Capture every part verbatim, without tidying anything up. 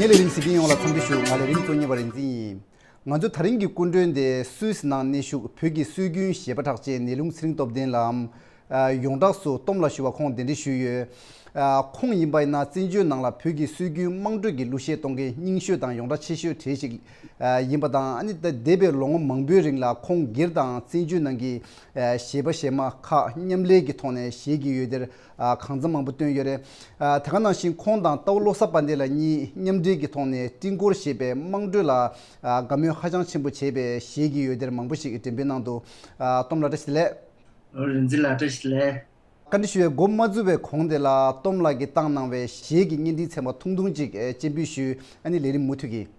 ལས་རིམ་གཟིགས་མཁན་ཡོངས་ལ་འཚམས་འདྲི་ཞུ། ང་ལས་རིམ་གཙོ་གཉེར་བ་རིག་འཛིན་ཡིན། ང་ཚོ་དེ་རིང་གི་སྐུ་མགྲོན་དེ་སུད་སི་ནང་གནས་བཞུགས་བོད་ཀྱི་སྲོལ་རྒྱུན་གཞས་པ་གྲགས་ཅན་ནས་ལུང་ཚེ་རིང་སྟོབས་ལྡན་ལགས། ཨ། ཡོངས་གྲགས་སུ་སྟོབས་ལགས་ཞུ་བ་ཁོང་གདན་འདྲེན་ཞུས་ཡོད། ཨ། ཁོང་ཡིན་པ་ཡིན་ན་བཙན་བྱོལ་ནང་ལ་བོད་ཀྱི་སྲོལ་རྒྱུན་དམངས་ཁྲོད་ཀྱི་གླུ་གཞས་གཏོང་མཁན་རྙིང་ཤོས་དང་ཡོངས་གྲགས་ཆེ་ཤོས་གྲས་ཤིག་ཨ། ཡིན་པ་དང་། ཨ་ནི་ད་འདས་པའི་ལོ་ངོ་མང་པོའི་རིང་ལ་ཁོང་སྒེར་དང་བཙན་བྱོལ་ནང་གི་ཨ། གཞས་པ་གཞས་མ་ཁག་མཉམ་ལས་ཀྱི་ཐོག་ནས་གཞས་ཀྱི་ཡོལ་དེར་ཨ། གང་འཚམ་མང་པོ་བཏོན་ཡོད་རེད། ཨ། དེ་ག་ནང་བཞིན་ཁོང་དང་རྟའུ་བློ་བཟང་དཔལ་ལྡན་ལགས་གཉིས་མཉམ་འབྲེལ་གྱི་ཐོག་ནས་སྤྲིན་སྐོར་ཞེས་པའི་དམངས་ཁྲོད་ལ་ཨ། དགའ་མོས་ཧ་ཅང་ཆེན་པོ་བྱས་པའི་གཞས་ཀྱི་ཡོལ་དེར་མང་པོ་ཞིག་འགྲེམས་སྤེལ་གནང་འདུག་ཨ། སྟོབས་ལགས་བཀྲ་ཤིས་བདེ་ལེགས། ཨོ། རིག་འཛིན་ལགས་བཀྲ་ཤིས་བདེ་ལེགས། བཀའ་འདྲི་ཞུ་བའི་འགོ་མ་བཙུགས་པའི་གོང་དེ་ལ་སྟོབས་ལགས་ཀྱིས་བཏང་གནང་བའི་གཞས་ཀྱི་བརྙན་འཕྲིན་ཚན་པ་ཐུང་ཐུང་ཅིག་ཨེ། སྤྱན་འབུལ་ཞུས། ཨ་ནི་ལས་རིམ་མུ་མཐུད་ཀྱིས།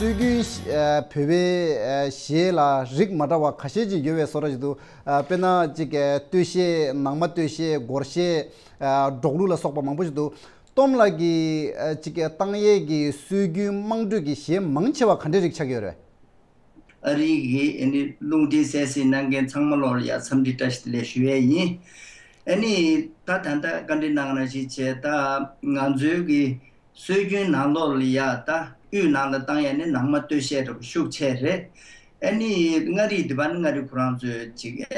སྲོལ་རྒྱུན་ཨ། བོད་པའི་ཨ། གཞས་ལ་རིགས་མ་འདྲ་བ་ཁ་ཤས་ཅིག་ཡོད་པའི་བཟོ་འདྲ་ཞིག་འདུག་ཨ། དཔེར་ན་ཅིག་ཨ། སྟོད་གཞས། ནང་མ་སྟོད་གཞས། སྒོར་གཞས། ཨ། འབྲོག་གླུ་ལ་སོགས་པ་མང་པོ་ཞིག་འདུག་སྟོབས་ལགས་ཀྱིས་ཨ། ཅིག་ཨ། བཏང་ཡས་ཀྱི་སྲོལ་རྒྱུན་དམངས་ཁྲོད་ཀྱི་གཞས་མང་ཆེ་བ་ག་འདྲའི་རིགས་ཆགས་ཀྱི་ཡོད་རེད། ཨ་རི་གི་ཨ་ནི་རླུང་འཕྲིན་གསན་གཟིགས་གནང་མཁན་ཚང་མ་ལོར་ཡ་འཚམས་འདྲི་བཀྲ་ཤིས་བདེ་ལེགས་ཞུ་ཡས་ཡིན། ཨ་ནི་ད་ད་ལྟ་བཀའ་འདྲི་གནང་ནང་བཞིན་བྱས། ད་ང་ཚོའི་གི་སྲོལ་རྒྱུན་ནང་ལོགས་ལ་ཡ་ད་དབུས་ནང་ལ་བཏང་ཡ་ནི་ནང་མ་སྟོད་གཞས་འདྲ་པོ་ཤུགས་ཆེ་རེད། ཨ་ནི་མངའ་རིས་འདི་པ་ནི་མངའ་རིས་ཁོ་རང་ཚོའི་ཅིག་ཨ་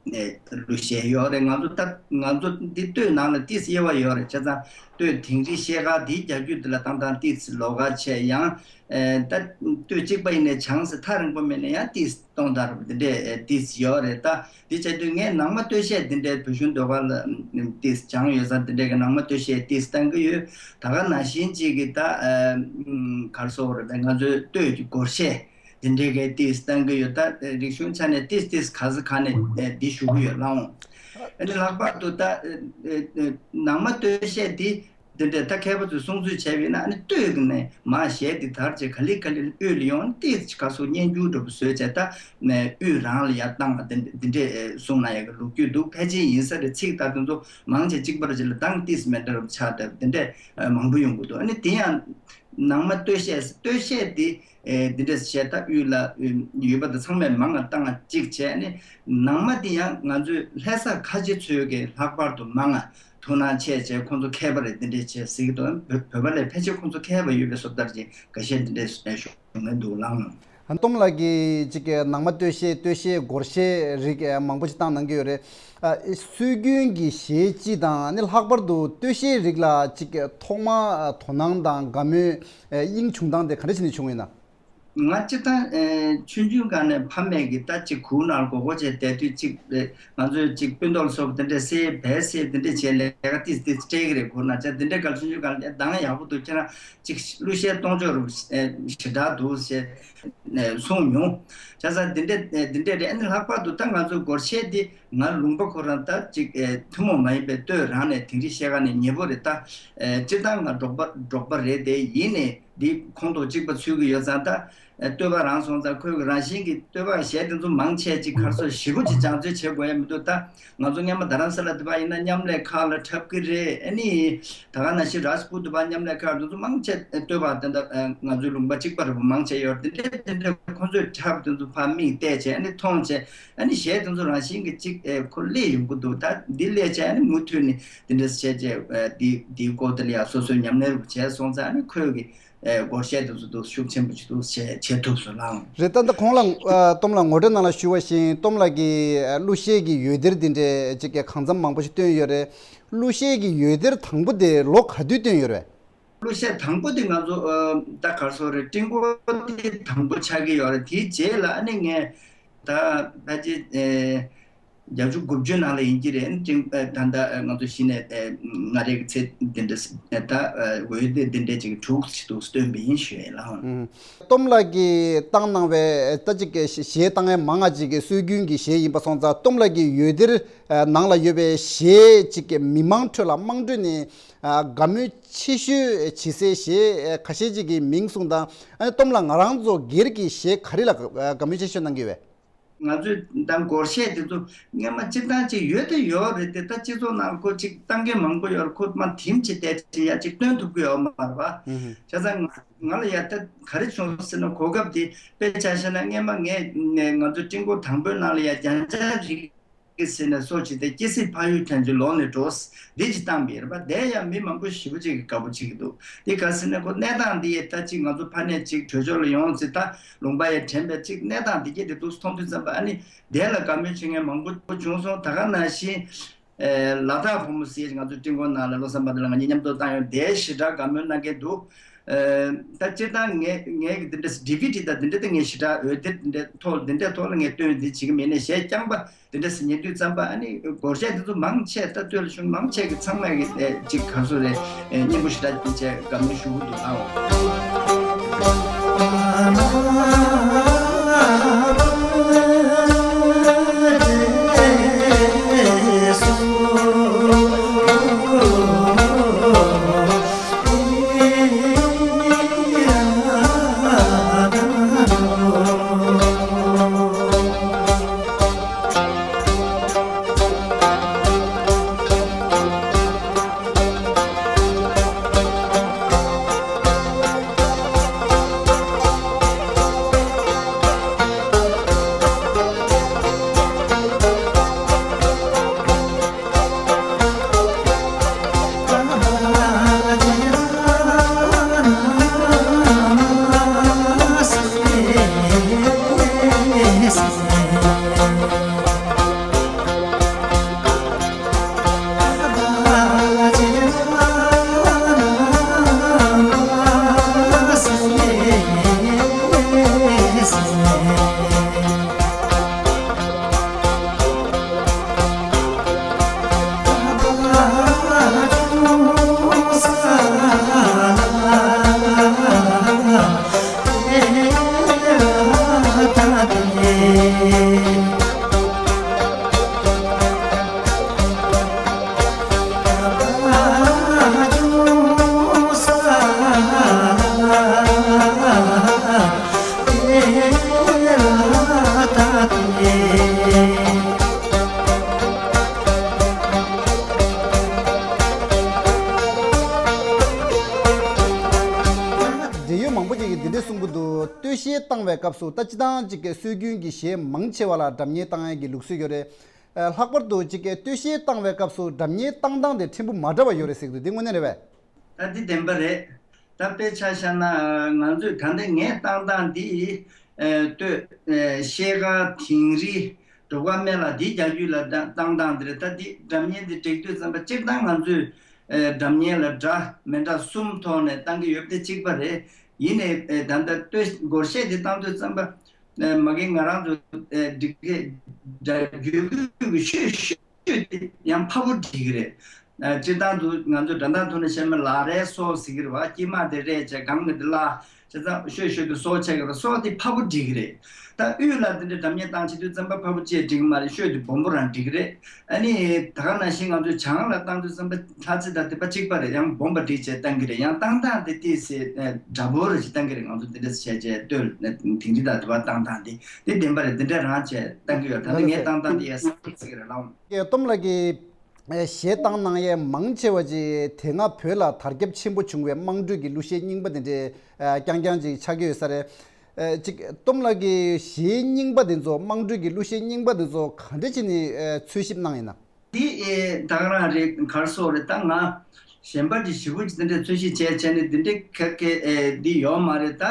ནི་གླུ་གཞས་ཡོད་རེད། ང་ཚོ་ད་ང་ཚོ་འདི་སྟོད་ནང་ལ་ཏིས་དབྱེ་བ་ཡོད་རེད། བྱས་ཙང་སྟོད་དིང་རི་ཤེལ་དཀར་འདིའི་རྒྱ་རྒྱུད་འདི་ལ་བཏང་སྟངས་ཏིས་ལོགས་ཀ་བྱས། ཡང་ཨ་ད་སྟོད་གཅིག་པ་ཡིན་ནའི་བྱང་ས་ཐག་རིང་པོ་མིན་ནའི་ཡང་ཏིས་གཏོང་སྟངས་འདི་འདྲས་ཏིས་ཡོད་རེད། ད་འདི་བྱས་དུས་ངས་ནང་མ་སྟོད་གཞས་འདི་འདྲའི་བོད་གཞུང་ཟློས་གར་ལ་ཏིས་སྦྱངས་ཡོད་ཙང་འདི་འདྲས་ཀྱི་ནང་མ་སྟོད་གཞས་ཏིས་བཏང་གི་ཡོད། ད་ག་ནང་བཞིན་གཅིག་གི་ད་ཨ་ག་རེ་ཟེར་དགོས་རེད། ང་ཚོའི་སྟོད་ཀྱི་སྒོར་གཞས་འདི་འདྲའི་གི་ཏིས་བཏང་གི་ཡོད། ད་རིག་གཞུང་ཆ་ནས་ཏིས་ཏིས་ག་ས་ག་ནས་འདི་ཞུ་གི་ཡོད་ལགས། ཨ་ནི་ལྷག་པར་དུ་ད་ནང་མ་སྟོད་གཞས་འདི་འདི་འདྲས་ད་མཁས་པ་ཚོས་གསུང་ཚུལ་བྱས་པ་ཡིན་ན། ཨ་ནི་སྟོད་ནས་མར་གཞས་འདི་དར་རྗེས་ག་ལེ་ག་ལེ་དབུས་ལ་ཡོང་། ཏིས་ག་སོ་སྙན་འགྱུར་འདྲ་པོ་བཟོས་བྱས་ད་དབུས་རང་ལ་ཡར་བཏང་བ་འདི་འདྲས་གསུང་གནང་ཡག་གི་ལོ་རྒྱུས་འདུག་ཕལ་ཆེར་ཡིན་ས་རེད། ཚིག་ད་དེ་ཚོ་མང་ཆེ་གཅིག་པ་རེད། ཅིག་ལ་དང་ཏིས་མེད་འདྲ་པོ་ཆགས་བསྡད་པ་འདི་འདྲས་མང་པོ་ཡོང་གི་འདུག་ཨ་ནི་དེ་ཡང་ནང་མ་སྟོད་གཞས། སྟོད་གཞས་འདི་ཨེ་འདི་འདྲས་བཤད། ད་དབུས་ལ་ཡོད་པ་དང་ཚང་མས་མང་ང་བཏང་ང་གཅིག་བྱས། ཨ་ནི་ནང་མ་འདི་ཡང་ང་ཚོའི་ལྷ་ས་ཁ་ཆེ་ཚོས་ཀྱི་ལྷག་པར་དུ་མང་ང་ཐུགས་སྣང་ཆེ་བྱས། ཁོང་ཚོ་མཁས་པ་རེད། འདི་འདྲས་བྱས་ཟེར་གྱི་འདུག་བོད་པ་ལས་ཕལ་ཆེར་ཁོང་ཚོ་མཁས་པ་ཡོད་པའི་བཟོ་ལྟར་གྱི་འགའ་ཤས་འདི་འདྲས་ཞུ་གི་འདུག་ལགས། སྟོབས་ལགས་ཀྱིས་ཅིག་ནང་མ་སྟོད་གཞས། སྟོད་གཞས་སྒོར་གཞས་རིགས་མང་པོ་ཞིག་བཏང་གནང་གི་ཡོད་རེད། ཨ་སྲོལ་རྒྱུན་གྱི་གཞས་སྤྱི་དང་། ཨ་ནི་ལྷག་པར་དུ་སྟོད་གཞས་རིགས་ལ་ཅིག་ཐོག་མ་དོ་སྣང་དང་དགའ་མོས་དབྱིངས་བྱུང་སྟངས་དེ་ག་འདྲ་བྱས་ནས་བྱུང་ཡོད་ན། ང་སྤྱིར་བཏང་ཆུང་ཆུང་སྒང་ནས་ཕ་མས་ཀྱིས་ད་ཅིག་གུར་ནང་སྒོར་སྒོར་བྱས་བསྡད་དུས་ཅིག་ང་ཚོས་ཅིག་སྤུན་ཏོག་ལ་སོགས་པ་དེ་འདྲས་སེལ་བས་སེལ་དེ་འདྲས་བྱས་ལས་ཀ་ཏིས་ཏིས་སྤྲད་ཀྱི་རེད། གུར་ནང་བྱས་དེ་འདྲས་ག་ཆུང་ཆུང་སྒང་ནས་གདངས་ཡག་པོ་འདུག་ཁྱེད་རང་ཅིག་གླུ་གཞས་གཏོང་ཕྱོགས་རུ་ཞེ་དྲག་འདུག་ཞེས་གསུངས་མྱོང་། བྱས་ཙང་དེ་འདྲས་དེ་འདྲས་རེད། ཨ་ནི་ལྷག་པར་དུ་ད་ང་ཚོ་སྒོར་གཞས་འདི་ང་ལུང་པ་ཁོ་རང་ད་ཅིག་ཐུན་མོང་མ་ཡིན་པའི་སྟོད་རང་ནས་དེང་རི་བཤད་ག་ནས་ཉེ་པོ་རེད། ད་སྤྱིར་བཏང་ང་འབྲོག་པ་འབྲོག་པ་རེད་དེ་ཡིན་ནས་འདི་ཁོང་ཐོག་གཅིག་པ་ཚུད་ཀྱི་ཡོད་ཙང་ད་སྟོད་པ་རང་སོང་ཙང་ཁོས་རང་བཞིན་གྱི་སྟོད་པ་གཞས་དེ་ཚོ་མང་ཆེ་ཅིག་གར་སོ་ཞེ་པོ་ཅིག་སྦྱང་བརྩོན་བྱེད་དགོས་ཡ་མི་འདུག་ད་ང་ཚོ་སྔོན་མ་རྡ་རམ་ས་ལ་དེ་པ་ཡིན་ན་མཉམ་ལས་ཁག་ལ་འཁྲབ་ཀྱི་རེད། ཨ་ནི་ད་ག་ནང་བཞིན་རཱཇ་པུར་དུ་བ་མཉམ་ལས་ཁག་དེ་ཚོ་མང་ཆེ་སྟོད་པ་དེ་འདྲ་ང་ཚོའི་ལུང་པ་གཅིག་པ་རེད་པ། མང་ཆེ་ཡོད་དེ་འདྲས་དེ་འདྲས་ཁོ་ཚོས་འཁྲབ་དེ་ཚོ་ཕར་མིག་བལྟས་བྱས་ཨ་ནི་མཐོང་བྱས་ཨ་ནི་གཞས་དེ་ཚོ་རང་བཞིན་གྱི་གཅིག་ཁོ་སླེབས་ཡོང་གི་འདུག་ད་འདི་སླེབས་བྱས་ཨ་ནི་མུ་མཐུད་ནས་དེ་འདྲས་བྱས་བྱས་འདི་འདིའི་སྐོར་དེ་ལ་ཡང་སོ་སོའི་ཉམས་ལེན་རུ་བྱས་སོང་ཙང་ཨ་ནི་ཁོས་ཀྱི་སྒོར་གཞས་དེ་ཚོ་འདུག་ཤུགས་ཆེན་པོ་ཅིག་འདུག་བྱས་བྱེད་ཐུབ་སོང་ལགས། རེད། ད་ལྟ་གོང་ལ་ཨ་ཏོམ་ལགས་ངོ་སྤྲོད་ནང་ལ་ཞུ་བ་བཞིན་ཏོམ་ལགས་ཀྱིས་ཨ་གླུ་གཞས་ཀྱི་འོད་སྡེར་འདི་འདྲའི་ཅིག་གི་གང་འཚམ་མང་པོ་ཞིག་བཏོན་ཡོད་རེད། གླུ་གཞས་ཀྱི་འོད་སྡེར་དང་པོ་དེ་ལོ་ག་དུས་བཏོན་ཡོད་རེད། གླུ་གཞས་དང་པོ་དེ་ང་ཚོ་ཨ་ད་ག་རེ་ཟེར་དགོས་རེད། སྤྲིན་སྐོར་དེ་དང་པོ་ཆགས་ཀྱི་ཡོད་རེད། དེའི་རྗེས་ལ་ཨ་ནི་ངས་ད་ཕལ་ཆེར་ཨེ་བརྒྱད་ཅུ་དགུ་བཅུ་ནང་ལ་ཡིན་གྱི་རེད། ཨ་ནི་སྤྲིན་ཨ་ད་ལྟ་ཨ་ང་ཚོ་གཞི་ནས་ཨེ་ང་རེ་གི་ཚེ་འདི་འདྲ་ད་ཨ་འོད་སྡེར་འདི་འདྲ་ཅིག་དྲུག་ཅིག་འདུག་བཏོན་པ་ཡིན་ཞུ་ཡས་ལགས། ཨུམ། ཏོམ་ལགས་ཀྱིས་བཏང་གནང་བའི་ད་ཅིག་གི་གཞས་བཏང་ཡས་མང་ང་ཅིག་གི་སྲོལ་རྒྱུན་གྱི་གཞས་ཡིན་པ་སོང་ཙང་ཏོམ་ལགས་ཀྱི་འོད་སྡེར་ཨ་ནང་ལ་ཡོད་པའི་གཞས་ཅིག་གི་མི་མང་ཁྲོད་ལ་དམངས་ཁྲོད་ནས་ཨ་དགའ་མོས་ཆེ་ཤོས་བྱེད་སའི་གཞས་ཁ་ཤས་ཅིག་གི་མིང་གསུངས་དང་། ཨ་ནི་ཏོམ་ལགས་ང་རང་ཚོ་སྒེར་གྱི་གཞས་ག་རེ་ལ་དགའ་མོས་ཆེ་ཤོས་གནང་གི་ཡོད་པས། ང་ཚོས་ད་སྒོར་གཞས་དེ་ཚོ་སྔོན་མ་སྤྱིར་བཏང་ཅིག་ཡོད་དེ་ཡོད་རེད་དེ། ད་སྤྱི་ཚོགས་ནང་ཁོ་ཅིག་བཏང་མཁན་མང་པོ་ཡོད་རེད། ཁོ་མ་དེམ་ཅིག་བལྟས་ཅིག་ཡ་ཅིག་སྟོན་ཐུབ་ཀྱི་ཡོད་མ་རེད་པ། ཨུ་ཧུ། བྱས་ཙང་ང་ང་ལ་ཡ་ད་ག་རེ་བྱུང་ཟེར་ན་གོ་སྐབས་དེ་དཔེ་ཆ་བཞག་ན་སྔོན་མ་ངས་ང་ཚོ་སྤྲིན་སྐོར་དང་པོའི་ནང་ལ་ཡ་རྒྱ་ཆེ་རིགས་ཀྱི་ཟེར་ནས་སོ་ཅིག་དེ་སྐྱེ་སྲིད་ཕ་ཡུལ་དོན་གྱི་ལོག་ནས་འགྲོ། འདི་ཅིག་བཏང་པ་ཡིན་པ། དེ་ཡང་མི་མང་པོ་ཞེ་པོ་ཅིག་གིས་དགའ་པོ་བྱེད་ཀྱི་འདུག་འདི་ག་ཟེར་ན་ཁོ་གནས་སྟངས་འདི་ཡི་ད་ཅིག་ང་ཚོ་ཕ་ནས་ཅིག་བྲོས་བྱོལ་ལ་ཡོང་ཚེ་ད་ལུང་པ་ཡི་དྲན་པའི་ཅིག་གནས་སྟངས་འདི་གྱད་དེ་འདུག་མཐོང་དུས་ཙམ་པ་ཨ་ནི་དེ་ལ་དགའ་མོས་བྱེད་མཁན་མང་པོ་བྱུང་སོང་། ད་ག་ནང་བཞིན་ལ་དྭགས་བུ་མོ་ཟེར་ང་ཚོ་སྤྲིན་སྐོར་ནང་ལ་བློ་བཟང་པ་དེ་ལ་ང་གཉིས་མཉམ་དུ་བཏང་ཡོད། དེ་ཞེ་དྲག་དགའ་མོས་གནང་མཁན་འདུག་ད་སྤྱིར་བཏང་ངས་ངས་ཀྱི་འདི་འདྲ་ཌི་ཝི་ཌི་དང་འདི་འདྲ་དེ་ངས་ཞེ་དྲག་འོད་སྡེར་འདི་འདྲ་ཐོག་འདི་འདྲའི་ཐོག་ལ་ངས་སྟོན་འདི་བྱེད་ཀྱི་མེད་ནས་གཞས་རྐྱང་པ་འདི་འདྲ་ཟེར་ཉན་དུས་ཙམ་པ་ཨ་ནི་སྒོར་གཞས་འདི་ཚོ་མང་ཆེ་ད་སྟོད་ལ་བྱུང་མང་ཆེ་གི་ཚང་མ་གི་ཅིག་ག་རེ་ཟེར་རེད། སྙན་པོ་ཞེ་དྲག་བྱས་དགའ་མོས་ཞུ་གི་འདུག་ཨང་། འབྲེལ་ཡོད་མང་པོ་ཅིག་གིས་འདི་འདྲས་གསུང་གི་འདུག་སྟོད་གཞས་བཏང་བའི་སྐབས་སུ་ད་སྤྱིར་བཏང་ཅིག་གི་སྲོལ་རྒྱུན་གྱི་གཞས་མང་ཆེ་བ་ལ་སྒྲ་སྙན་བཏང་ཡས་ཀྱི་ལུགས་སྲོལ་ཡོད་རེད། ལྷག་པར་དུ་ཅིག་གི་སྟོད་གཞས་བཏང་བའི་སྐབས་སུ་སྒྲ་སྙན་བཏང་སྟངས་དེ་ཕྲན་བུ་མ་འདྲ་བ་ཡོད་རེད་ཟེར་གྱི་འདུག་འདི་དངོས་གནས་རེད་པས། ད་འདི་བདེན་པ་རེད། ད་དཔེ་ཆ་བཞག་ན་ང་ཚོས་ད་ལྟ་ངས་བཏང་སྟངས་འདི་སྟོད་ཤེལ་དཀར་དིང་རི་འབྲོག་པ་སྨད་ལ་འདིའི་རྒྱ་རྒྱུད་ལ་བཏང་སྟངས་འདི་རེད། ད་འདི་སྒྲ་སྙན་འདི་བསྒྲིགས་དུས་ཙམ་པ་སྤྱིར་བཏང་ང་ཚོས་སྒྲ་སྙན་ལ་སྒྲ་མི་འདྲ་གསུམ་ཐོག་ནས་བཏང་གི་ཡོད་པ་དེ་གཅིག་པ་རེད། ཡིན་ནའི་ཨེ་ད་ལྟ་ལྟོས་སྒོར་གཞས་དེ་བཏང་དུས་ཙམ་པ་ཨེ་མ་གི་ང་རང་ཚོ་ཨེ་འགྲིག་གི་འདྲ་རྒྱུད་སྐུད་ཀྱི་ཤོད་ཤོད་དེ་ཡང་ཕ་བུ་འགྲིག་གི་རེད། ཨེ་སྤྱིར་བཏང་དུ་ང་ཚོ་འགྲོ་སྟངས་ཐོག་ནས་བཤད་ན་ལག་རལ་སོགས་ཟེར་གི་རེད་བ། དཀྱིལ་མ་དེ་རལ་བྱས་སྒང་གི་དེ་བརླག་བྱས་ཙང་ཤོད་ཤོད་དེ་སོགས་བྱས་གི་རེད། སོགས་དེ་ཕ་བུ་འགྲིག་གི་རེད། ད་དབུས་ལ་དེ་འདྲའི་སྒྲ་སྙན་བཏང་བྱེད་དུས་ཙམ་པ་ཕ་བུ་བཅས་འགྲིག་གི་མ་རེད། ཤོད་དེ་སྦོམ་པོ་རང་འགྲིག་གི་རེད། ཨ་ནི་ད་ག་ནང་བཞིན་ང་ཚོས་བྱང་ལ་བཏང་དུས་ཙམ་པ་ལྷ་རྩེ་དང་དེ་པ་གཅིག་པ་རེད། ཡང་སྦོམ་པ་སྒྲིག་བྱས་བཏང་གི་རེད། ཡང་བཏང་སྟངས་དེ་ཏོག་ཙམ་འདྲ་པོ་རེ་ཞིག་བཏང་གི་རེད། ང་ཚོ་དེ་འདྲ་བྱས་བྱས་ལྟོས་དིང་རི་དང་དེ་པ་བཏང་སྟངས་དེ་དེ་བདེན་པ་རེད། དེ་འདྲ་རང་བྱས་བཏང་གི་ཡོད། ད་ལྟ་ངས་བཏང་སྟངས་དེ་ཡ་ས་ཚིག་རེད་ལགས། ཀྱི་སྟོམ་ལགས་ཀྱིས་གཞས་བཏང་གནང་ཡས་མང་ཆེ་བ་ཅིག་དེ་སྔ་བོད་ལ་དར་ཁྱབ་ཆེན་པོ་བྱུང་བའི་དམངས་ཁྲོད་ཀྱི་གླུ་གཞས་རྙིང་པ་དེ་འདྲའི་རྐྱང་རྐྱང་ཅིག་ཆགས་ཀྱི་ཡོད་ས་རེད། ཅིག་སྟོམ་ལགས་ཀྱི་གཞས་རྙིང་པ་དེ་ཚོ་དམངས་ཁྲོད་ཀྱི་གླུ་གཞས་རྙིང་པ་དེ་ཚོ་ག་འདྲ་བྱས་ནས་འཚོལ་ཞིབ་གནང་ཡིན་ན། འདི་ཨེ་ད་ག་རང་རེད། གར་སོགས་རེད། ད་ང་གཞན་པ་འདི་ཞེ་པོ་ཅིག་དེ་འདྲའི་འཚོལ་ཞིབ་བྱས་བྱས་ནས་འདི་འདྲའི་ཁ་སྐད་ཨེ་འདི་ཡོད་མ་རེད། ད་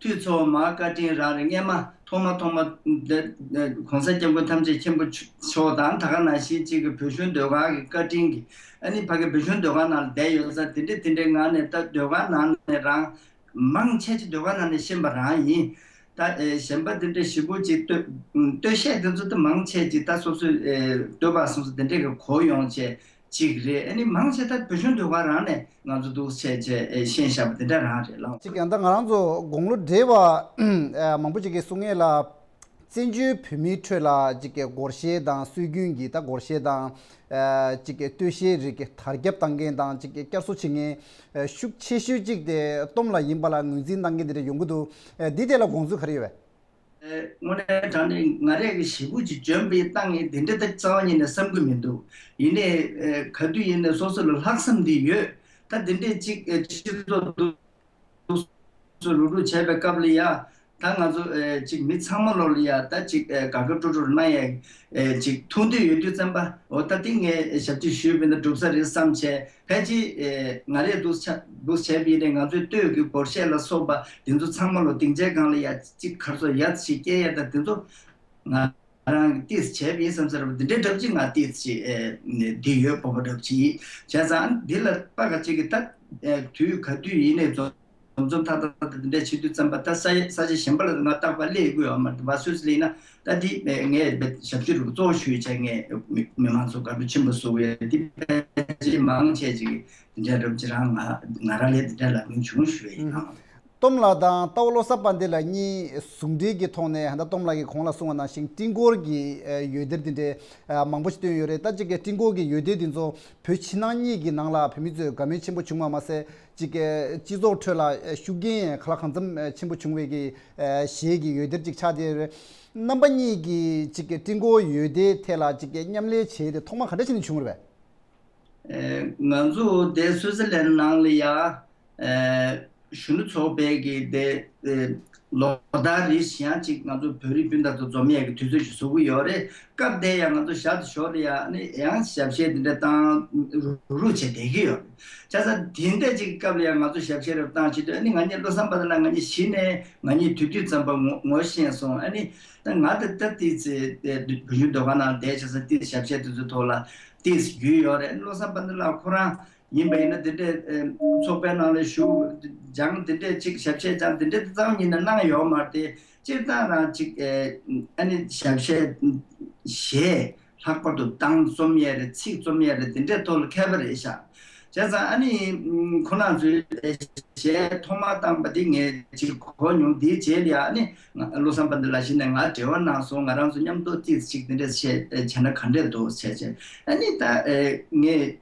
དུས་ཚོད་མ་བཀའ་དྲིན་རང་རེད། སྔས་མ་ཐོག་མ་ཐོག་མ་འདི་ཨེ་གོང་ས་སྐྱབས་མགོན་ཐམས་ཅད་མཁྱེན་པ་མཆོག་དང་ད་ག་ནང་བཞིན་གཅིག་གི་བོད་གཞུང་ཟློས་གར་གྱི་བཀའ་དྲིན་གྱིས་ཨ་ནི་ཕ་གི་བོད་གཞུང་ཟློས་གར་ནང་ལ་བསྡད་ཡོད་ཙང་དེ་འདྲའི་དེ་འདྲའི་ངང་ནས་ད་ཟློས་གར་ནང་ནས་རང་མང་ཆེ་ཆེ་ཟློས་གར་ནང་ནས་ཤེས་པ་རང་ཡིན། ད་ཨེ་གཞན་པ་འདི་འདྲ་ཞེ་པོ་ཅིག་ལྟོས་ལྟོས་བཤད་འདི་ཚོ་ད་མང་ཆེ་ཅིག་ད་སོ་སོའི་ཨེ་བསྟོད་པ་སོང་ཙང་འདི་འདྲ་གི་གོ་ཡོང་བྱས་ཅིག་རེད། ཨ་ནི་མང་ཆེ་ད་བོད་གཞུང་ཟློས་གར་རང་ནས་ང་ཚོ་འདུག་བྱས་བྱས་ཨེ་ཤེས་བཞག་པ་འདི་འདྲ་རང་རེད་ལགས། ཅིག་ཡང་ད་ང་རང་ཚོ་དགུང་ལོ་བགྲེས་པ་ཨེ་མང་པོ་ཅིག་གིས་གསུང་ཡས་ལ། བཙན་བྱོལ་བོད་མིའི་ཁྲོད་ལ་ཅིག་གི་སྒོར་གཞས་དང་སྲོལ་རྒྱུན་གྱི་ད་སྒོར་གཞས་དང་། ཨ་ཅིག་གི་སྟོད་གཞས་རིགས་ཀྱི་དར་ཁྱབ་བཏང་མཁན་དང་ཅིག་གི་བསྐྱར་གསོ་བྱེད་མཁན་ཨ་ཤུགས་ཆེ་ཤོས་ཅིག་དེ་སྟོམ་ལགས་ཡིན་པ་ལ་ངོས་འཛིན་གནང་མཁན་དེ་འདྲ་ཡོང་གི་འདུག་ཨ་འདི་ཐད་ལ་དགོངས་ཚུལ་ག་རེ་ཡོད་པས། ཨ་དངོས་གནས་དྲང་གནས་ང་རས་ཀྱི་ཞེ་པོ་ཅིག་འཇོན་པའི་བཏང་ངེས་དེ་འདྲ་ད་རྩ་བ་ཉིད་ནས་བསམ་གྱི་མི་འདུག་ཡིན་ནའི་ཨ་ག་དུས་ཡིན་ནའི་སོ་སོ་ལ་ལྷག་བསམ་འདི་ཡོད། ད་དེ་འདྲས་ཅིག་ཨ་སྤྱི་ཚོགས་འདུག་སོ་རུག་རུག་བྱས་པའི་སྐབས་ལ་ཡ། ད་ང་ཚོ་ཨེ་ཅིག་མི་ཚང་མ་ལོ་ལ་ཡ་ད་ཅིག་ཨེ་དགའ་དགའ་སྤྲོ་སྤྲོ་གནང་ཡ་ཨེ་ཅིག་ཐུགས་འདོད་ཡོད་དུས་ཙམ་པ་འོ་ད་དེ་ངས་ཞབས་ཕྱི་ཞུས་པ་ཡིན་ན་འགྲུབ་ས་རེད་བསམ་བྱས། ཕལ་ཆེར་ཨེ་ང་རས་འདུག་ཆ་འདུག་བྱས་པ་ཡིན་ནའི་ང་ཚོའི་སྟོད་ཀྱི་སྒོར་གཞས་ལ་སོགས་པ་དེ་ཚོ་ཚང་མ་ལོ་སྡིངས་ཆའི་སྒང་ལ་ཡ་ཅིག་གར་སོ་ཡ་ཞིག་སྐྱེལ་ཡ་ད་དེ་ཚོ་ང་རང་གིས་ཏིས་བྱས་པ་ཡིན་བསམ་ས་རེད་པ། འདི་འདྲའི་འདྲ་པོ་ཅིག་ང་ཏིས་ཅིག་ཨེ་འདི་ཡོད་སྤོབས་པ་འདྲ་པོ་ཅིག་ཡིན། བྱས་ཙང་འདི་ལ་པ་ག་ཅིག་གིས་ད་ཨེ་དུས་ག་དུས་ཡིན་ནའི་འཛོམས་འཛོམས་ཐག་ཐག་ད་འདི་འདྲ་བྱེད་དུས་ཙམ་པ་ད་ས་ས་ཆ་གཞན་པ་ལ་ང་རྟག་པར་སླེབས་དགོས་ཡོད་མ་རེད། འདི་པ་སུད་སི་སླེབས་ན་ད་འདི་ངས་ཞབས་ཕྱི་རུ་གཙོ་བོ་ཞུས་བྱས་ངས་མི་མི་མང་ཚོ་དགའ་སྤྲོ་ཆེན་པོ་བཟོ་གི་ཡོད། འདི་ཕལ་ཆེར་མང་ཆེ་ཅིག་གིས་འདི་འདྲ་འདྲ་པོ་ཅིག་རང་ང་ང་རང་ལ་འདི་འདྲ་ལབ་མཁན་བྱུང་ཞུ་ཡ་ཡིན། ཨང་། སྟོམ་ལགས་དང་རྟ་བོ་བློ་བཟང་དཔལ་ལྡན་ལགས་གཉིས་ཟུང་འབྲེལ་གྱི་ཐོག་ནས་ད་སྟོམ་ལགས་ཀྱིས་གོང་ལ་གསུངས་པ་ནང་བཞིན་སྤྲིན་སྐོར་གྱི་ཨ་འོད་སྡེར་འདི་འདྲའི་ཨ་མང་པོ་ཞིག་བཏོན་ཡོད་རེད། ད་ཅིག་གི་སྤྲིན་སྐོར་གྱི་འོད་སྡེར་འདི་ཚོ་བོད་ཕྱི་ནང་གཉིས་ཀྱི་ནང་ལ་བོད་མི་ཚོས་དགའ་མོས་ཆེན་པོ་བྱུང་བ་མ་ཟད་ཅིག་གི་སྤྱི་ཚོགས་ཁྲོད་ལ་ཨ་ཤུགས་རྐྱེན་ག་ལ་གང་འཚམ་ཨ་ཆེན་པོ་བྱུང་བའི་གི་ཨ་གཞས་ཀྱི་འོད་སྡེར་ཅིག་ཆགས་བསྡད་ཡོད་རེད། རྣམ་པ་གཉིས་ཀྱིས་ཅིག་གི་སྤྲིན་སྐོར་འོད་སྡེར་ཐད་ལ་ཅིག་གི་མཉམ་ལས་བྱས་ཏེ་ཐོག་མ་ག་འདྲ་བྱས་ནས་བྱུང་རེད་པས། ཨེ་ང་ཚོ་དེ་སུའི་ཙི་ལན་ནང་ལ་ཡ་ཨེ་གཞོན་ནུ་ཚོགས་པའི་གི་དེ་ཨེ་ལོ་ལྟར་རེ་བཞིན་ཡང་ཅིག་ང་ཚོ་བོད་རིགས་སྤུན་ཟླ་ཚོ་འཛོམས་ཡས་ཀྱི་དུས་ཚོད་ཅིག་བཟོ་གི་ཡོད་རེད། སྐབས་དེ་ཡང་ང་ཚོ་ཞར་དུ་ཞོར་ལ་ཡ་ཨ་ནི་ཡང་ཞབས་གཞས་དེ་འདྲ་བཏང་རུག་རུག་བྱས་བསྡད་ཀྱི་ཡོད་རེད། བྱས་ཙང་དེ་འདྲ་ཅིག་གི་སྐབས་ལ་ཡ་ང་ཚོ་ཞབས་གཞས་རེ་བཏང་བྱེད་དུས་ཨ་ནི་ང་གཉིས་བློ་བཟང་དཔལ་ལྡན་ལགས་ང་གཉིས་གཞི་ནས་ང་གཉིས་དུས་དུས་ཙམ་པ་ངོ་ངོ་ཤེས་སོང་། ཨ་ནི་ད་ང་ད་ད་ཏིས་ཨེ་བོད་གཞུང་ཟློས་གར་ནང་བསྡད་བྱས་ཙང་ཏིས་ཞབས་གཞས་དེ་ཚོའི་ཐོག་ལ་ཏིས་རྒྱུས་ཡོད་རེད། བློ་བཟང་དཔལ་ལྡན་ལགས་ཁོ་རང་ཡིན་པ་ཡིན་ན་དེ་འདྲའི་ཨེ་ཚོགས་པའི་ནང་ལ་ཞུགས་སྦྱངས་དེ་འདྲའི་ཅིག་ཞབས་གཞས་སྦྱངས་དེ་འདྲའི་རྩ་བ་ཉིད་ནས་གནང་ཡོད་མ་རེད་དེ། སྤྱིར་བཏང་རང་ཅིག་ཨེ་ཨ་ནི་ཞབས་གཞས་གཞས་ལྷག་པར་དུ་གདངས་རྩོམ་ཡས་རེད། ཚིག་རྩོམ་ཡས་རེད། དེ་འདྲའི་ཐོག་ལ་མཁས་པ་རེད་ཤག་བྱས་ཙང་ཨ་ནི་ཁོ་རང་ཚོའི་གཞས་ཐོག་མར་བཏང་པ་འདི་ངས་ཅིག་གོ་མྱོང་། དེའི་རྗེས་ལ་ཡ་ཨ་ནི་ང་བློ་བཟང་དཔལ་ལྡན་ལགས་གཞི་ནས་ང་འབྲེལ་བ་གནང་སོང་། ང་རང་ཚོ་མཉམ་དུ་ཏིས་ཅིག་འདི་འདྲས་བྱས་བྱས་ན་ག་འདྲས་འདུག་བྱས་བྱས་ཨ་ནི་ད་ངས་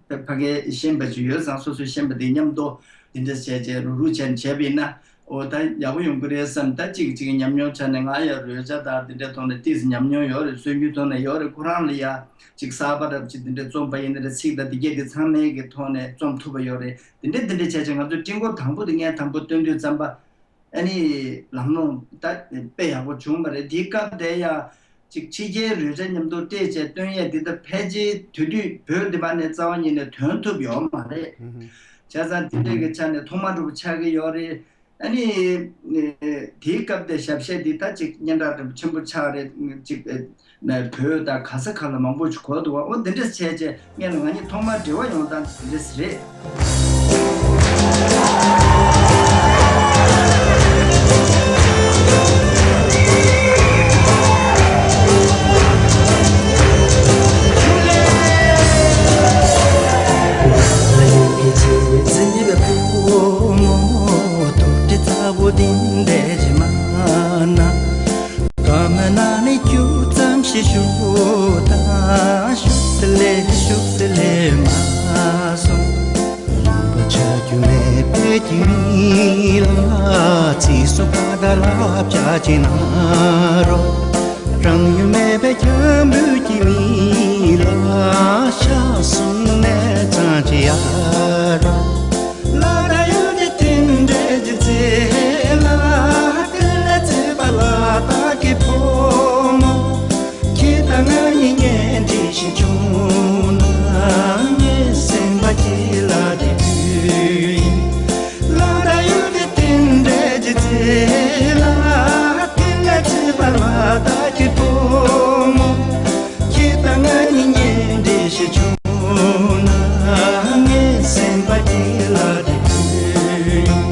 ཕ་གིར་ཤེས་པ་ཅིག་ཡོད་ཙང་སོ་སོས་ཤེས་པ་དེ་མཉམ་དུ་འདི་འདྲས་བྱས་བྱས་རུག་རུག་བྱས་བྱས་པ་ཡིན་ན། འོ་ད་ཡག་པོ་ཡོང་གི་རེད་བསམ། ད་གཅིག་གཅིག་ཉམས་མྱོང་ཆ་ནས་ང་ཡང་རོལ་ཆ་དང་དེ་འདྲའི་ཐོག་ནས་ཏིས་ཉམས་མྱོང་ཡོད་རེད། སྲོལ་རྒྱུན་ཐོག་ནས་ཡོད་རེད། ཁོ་རང་ལ་ཡ་གཅིག་གསར་པ་འདྲ་ཅིག་དེ་འདྲའི་རྩོམ་པ་ཡིན་ན་རེད། ཚིག་དང་དེ་གས་དེ་ཚང་མའི་གི་ཐོག་ནས་རྩོམ་ཐུབ་པ་ཡོད་རེད། དེ་འདྲའི་དེ་འདྲའི་བྱས་བྱས་ང་ཚོ་སྤྲིན་སྐོར་དང་པོ་དེ་ངས་དང་པོ་བཏོན་དུས་ཙམ་པ་ཨ་ནི་ལམ་ལྷོང་ད་དཔེ་ཡག་པོ་བྱུང་བ་རེད། དེའི་སྐབས་དེ་ཡ་ཅིག་ཕྱི་རྒྱལ་རོལ་ཆ་མཉམ་དུ་སྤྲད་བྱས་བཏོན་ཡས་འདི་ད་ཕལ་ཆེར་དེ་དུས་བོད་འདི་པ་ནས་རྩ་བ་ཉིད་ནས་ཐོན་ཐུབ་ཡོད་མ་རེད། བྱས་ཙང་དེ་འདྲའི་གི་ཆ་ནས་ཐོག་མ་འདྲ་པོ་ཆགས་ཀྱི་ཡོད་རེད། ཨ་ནི་དེའི་སྐབས་དེ་ཞབས་གཞས་འདི་ད་ཅིག་སྙན་གྲགས་འདྲ་པོ་ཆེན་པོ་ཆགས་རེད། ཅིག་བོད་དང་ག་ས་ག་ལ་མང་པོ་ཞིག་གོ་འདུག་བ། འོ་འདི་འདྲ་བྱས་བྱས་སྔོན་ལ་ང་གཉིས་ཐོག་མར་འབྲེལ་བ་ཡོང་སྟངས་འདི་འདྲ་རེད། ཤུགས་ལས་ཤུགས་ལས་མ་སོང་། རིན་པོ་ཆེ་རྒྱུ་མེད་པའི་ཀྱི་མི་ལ་ཚིག་སོགས་པ་དག་ལ་བྱ་ཅི་ན་རོ། རང་ཡུལ་མེད་པའི་ཁྱམས་བུ་གི་མི་ལ་ཤ་སུན་ནས་ཙང་ཅི་ཡ་རོ། ལ་ད་ཡུལ་དེ་དེ་འདྲའི་ཅི་ཚེ་ལ་དེ་ལ་ཚེ་པ་ལ་ད་ཀི་ཕོ་མོ། ཁྱེད་དང་ང་གཉིས་གཉེན་སྒྲིག་ཞིག་བྱུང་ན། ངའི་སེམས་པ་སྐྱིད་ལ་དེ་དུས་ཡིན། ལ་ད་ཡུལ་དེ་དེ་འདྲའི་ཅི་ཚེ་ལ་དེ་ལ་ཚེ་པ་ལ་ད་ཀི་ཕོ་མོ། ཁྱེད་དང་ང་གཉིས་གཉེན་སྒྲིག་ཞིག་བྱུང་ན། ངའི་སེམས་པ་སྐྱིད་ལ་དེ་དུས་ཡིན།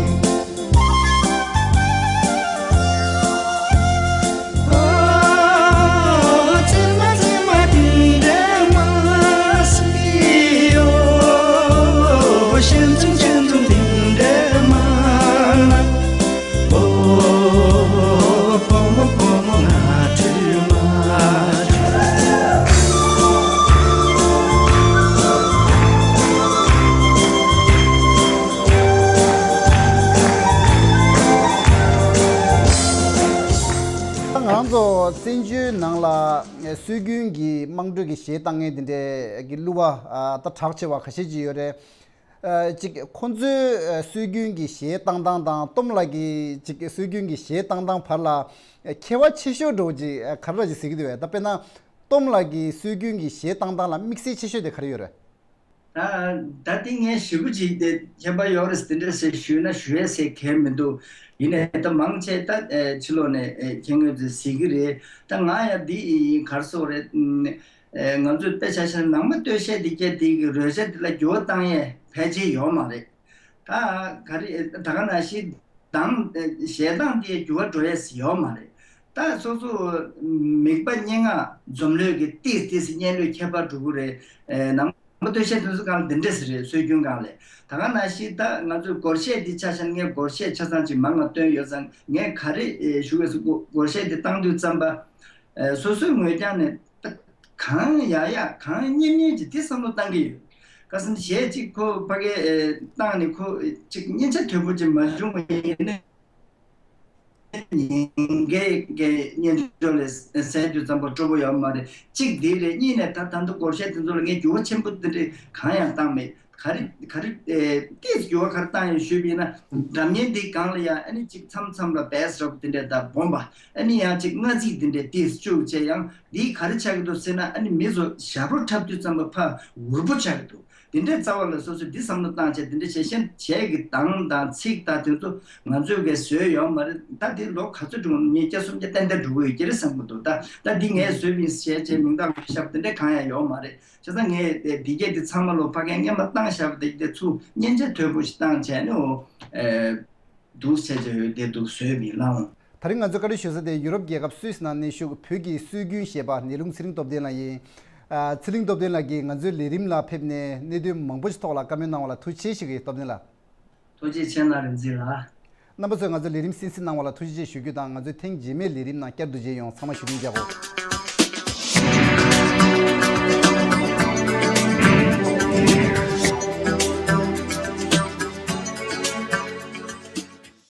ང་རང་ཚོ་བཙན་བྱོལ་ནང་ལ་སྲོལ་རྒྱུན་གྱི་དམངས་ཁྲོད་ཀྱི་གཞས་བཏང་མཁན་དེ་འདྲའི་གི་གླུ་བ་ད་གྲགས་ཆེ་བ་ཁ་ཤས་ཅིག་ཡོད་རེད། ཅིག་ཁོང་ཚོའི་སྲོལ་རྒྱུན་གྱི་གཞས་བཏང་སྟངས་དང་ཏོམ་ལགས་ཀྱི་ཅིག་སྲོལ་རྒྱུན་གྱི་གཞས་བཏང་སྟངས་བར་ལ་ཁྱད་པར་ཆེ་ཤོས་འདྲ་བོ་ཅིག་ག་རེ་ཅིག་གཟིགས་ཀྱི་འདུག་བས། ད་དཔེར་ན་ཏོམ་ལགས་ཀྱི་སྲོལ་རྒྱུན་གྱི་གཞས་བཏང་སྟངས་ལ་དམིགས་བསལ་ཆེ་ཤོས་དེ་ག་རེ་ཡོད་རེད། ད་ད་དེ་ངས་ཞེ་པོ་ཅིག་དེ་ཁྱད་པར་ཡོད་རེད་དེ་འདྲ་ཟེར་ཞུས་ན་ཞུ་ཡས་ཟེར་མཁན་མི་འདུག་ཡིན་ནའི་ད་མང་ཆེ་ད་ཕྱི་ལོགས་ནས་མཁྱེན་ངོས་ཚོས་གཟིགས་ཀྱི་རེད། ད་ང་ཡང་འདི་ཡིན་གར་སོགས་རེད། ང་ཚོས་དཔེ་ཆ་བཞག་ན་ནང་མ་སྟོད་གཞས་འདི་སྐད་དེ་གི་རོལ་ཆ་འདི་ལ་འགྱུར་བ་བཏང་ཡས་ཕལ་ཆེར་ཡོད་མ་རེད། ད་ག་རེ་ད་ག་ནང་བཞིན་གདངས་གཞས་གདངས་དེ་འགྱུར་བ་འགྲོ་ཡས་ཡོད་མ་རེད། ད་སོ་སོ་མིད་པ་སྙན་ངག་འཛོམས་ལོས་ཀྱི་ཏིས་ཏིས་སྙན་ལོས་ཁྱད་པར་འགྲོ་གི་རེད། ནང་མ་སྟོད་གཞས་དེ་ཚོ་སྒང་ལ་འདི་འདྲས་རེད། སྲོལ་རྒྱུན་སྒང་ལས་ད་ག་ནང་བཞིན་ད་ང་ཚོས་སྒོར་གཞས་འདི་ཆ་བཞག་ན་ངས་སྒོར་གཞས་ཆ་ཚང་ཅིག་མང་ང་བཏོན་ཡོད་ཙང་ངས་ག་རེ་ཞུ་དགོས་སོ། སྒོར་གཞས་འདི་བཏང་དུས་ཙམ་པ་སོ་སོའི་ངོས་རྒྱང་ནས། གང་ཡག་ཡག་གང་སྙན་སྙན་གྱི་དེ་བསམ་བློ་བཏང་གི་ཡོད། ཁ་སང་གཞས་གཅིག་ཁོ་ཕ་གིར་བཏང་ནས་ཁོ་གཅིག་སྙན་ཆ་དོད་པོ་ཅིག་མ་བྱུང་བ་ཡིན་ན། ཉིན་འགའི་གི་སྙན་སྒྲོན་ལས་གསན་རྒྱུ་ཙམ་པོ་སྤྲོ་པོ་ཡོད་མ་རེད། གཅིག་དེ་རེད། གཉིས་ནས་ད་ད་དུང་སྒོར་གཞས་དེ་ཚོ་ལ་ངས་འགྱུར་བ་ཆེན་པོ་དེ་འདྲ་གང་ཡང་བཏང་མེད། ག་རེ་ག་རེ་ཨེ་ཏིས་འགྱུར་བ་ག་རེ་བཏང་ཡོད་ཞུས་པ་ཡིན་ན། སྒྲ་སྙན་འདི་སྒང་ལ་ཡང་ཨ་ནི་གཅིག་མཚམས་མཚམས་ལ་བེ་སི་འདྲ་པོ་དེ་འདྲ་དང་སྦོམ་པ། ཨ་ནི་ཡང་གཅིག་རྔ་རྩིས་དེ་འདྲ་ཏིས་བཅུག་བྱས། ཡང་འདིས་ག་རེ་ཆགས་ཀྱི་འདུག་ཟེར་ན། ཨ་ནི་མི་ཚོ་ཞབས་བྲོ་འཁྲབ་དུས་ཙམ་པ་ཕར་འུར་པོ་ཆགས་ཀྱི་འདུག་དེ་འདྲའི་རྩ་བ་ལ་སོ་སོས་འདི་བསམ་བློ་བཏང་བྱས་དེ་འདྲ་བྱས་ཤིང་གཞས་ཀྱི་གདངས་དང་ཚིག་དང་དེ་ཚོ་ང་ཚོས་གས་བཟོས་ཡོད་མ་རེད། ད་དེ་ལོ་ག་ཚོད་འགྲོ། ཉིས་བརྒྱ་སུམ་བརྒྱ་ཏན་ཏན་འགྲོ་གི་ཡོད་ཀྱི་རེད་བསམ་གྱི་འདུག་ད་ད་འདི་ངས་བཟོས་པ་ཡིན་ཟེར་བྱས་མིང་རྟགས་ཤབ་དེ་འདྲ་གང་ཡང་ཡོད་མ་རེད། བྱས་ཙང་ངས་དེ་དེ་གས་དེ་ཚང་མ་ལོ་ཕ་གིར་སྔན་མ་བཏང་བཞག་པ་དེ་དེ་ཚུར་སྙན་ཆ་དོད་པོ་ཞིག་བཏང་བྱས་ནས། འོ་ཨེ་འདུག་བྱས་བྱས་ཡོད་དེ་འདུག་བཟོས་པ་ཡིན་ལགས། ད་རིང་ང་ཚོས་བཀའ་འདྲི་ཞུ་ས་དེ་ཡུ་རོབ་རྒྱལ་ཁབ་སུད་སི་ནང་གནས་བཞུགས་བོད་ཀྱི་སྲོལ་རྒྱུན་གཞས་པ་ནེའུ་ལུང་ཚེ་རིང་སྟོབས་ལྡན་ལགས་ཡིན། ཨ། ཚེ་རིང་སྟོབས་ལྡན་ལགས་ཀྱིས་ང་ཚོའི་ལས་རིམ་ལ་ཕེབས་ནས་གནད་དོན་མང་པོ་ཞིག་ཐོག་ལ་བཀའ་མོལ་གནང་བ་ལ་ཐུགས་རྗེ་ཆེ་ཞུ་གི་ཡོད། སྟོབས་ལྡན་ལགས། ཐུགས་རྗེ་ཆེ་གནང་། རིག་འཛིན་ལགས། རྣམ་པ་ཚོས་ང་ཚོའི་ལས་རིམ་གསན་གཟིགས་གནང་བ་ལ་ཐུགས་རྗེ་ཆེ་ཞུ་རྒྱུ་དང་། ང་ཚོའི་ཐེངས་རྗེས་མའི་ལས་རིམ་ནང་བསྐྱར་དུ་མཇལ་ཡོང་། ཚང་མ་བཞུགས་གདན་འཇགས་དགོས།